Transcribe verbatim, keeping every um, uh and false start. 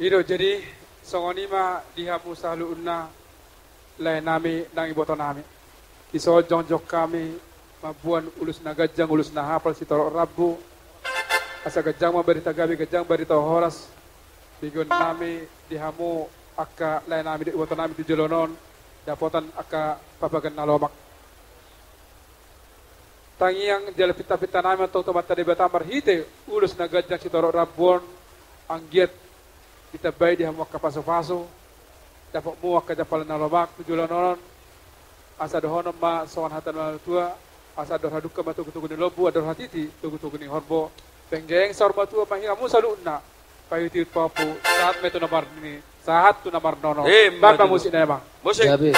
I do, jadi songon i ma di hamu saluhutna lae nami nang iboto nami. Dison jongjong hami mamboan ulos na ganjang, ulos na hapal sitorop rambu. Asa ganjang ma barita gabe, ganjang barita horas. Piga nami di hamu angka lae nami dohot iboto nami tu joloan on, dapotan angka papagan na lomak. Tangiang jala pinta-pinta nami ma antong tu Amanta Debata marhite ulos na ganjang sitorop rambu on, anggiat ditambai di hamu angka pasu-pasu, dapot hamu angka jampalan na lomak tu joloan on. Asa dohonon ma songon hata ni natuatua: Asa andor hadungka ma togu-togu ni lombu, andor hatiti togu-togu ni horbo. Penggeng saur matua ma di hamu saluhutna, paihuthihut pahompu, sahat ma tu na marnini, sahat tu na marnono. Emma tutu. Baen ma musik na, Amang. Musik. Gabe.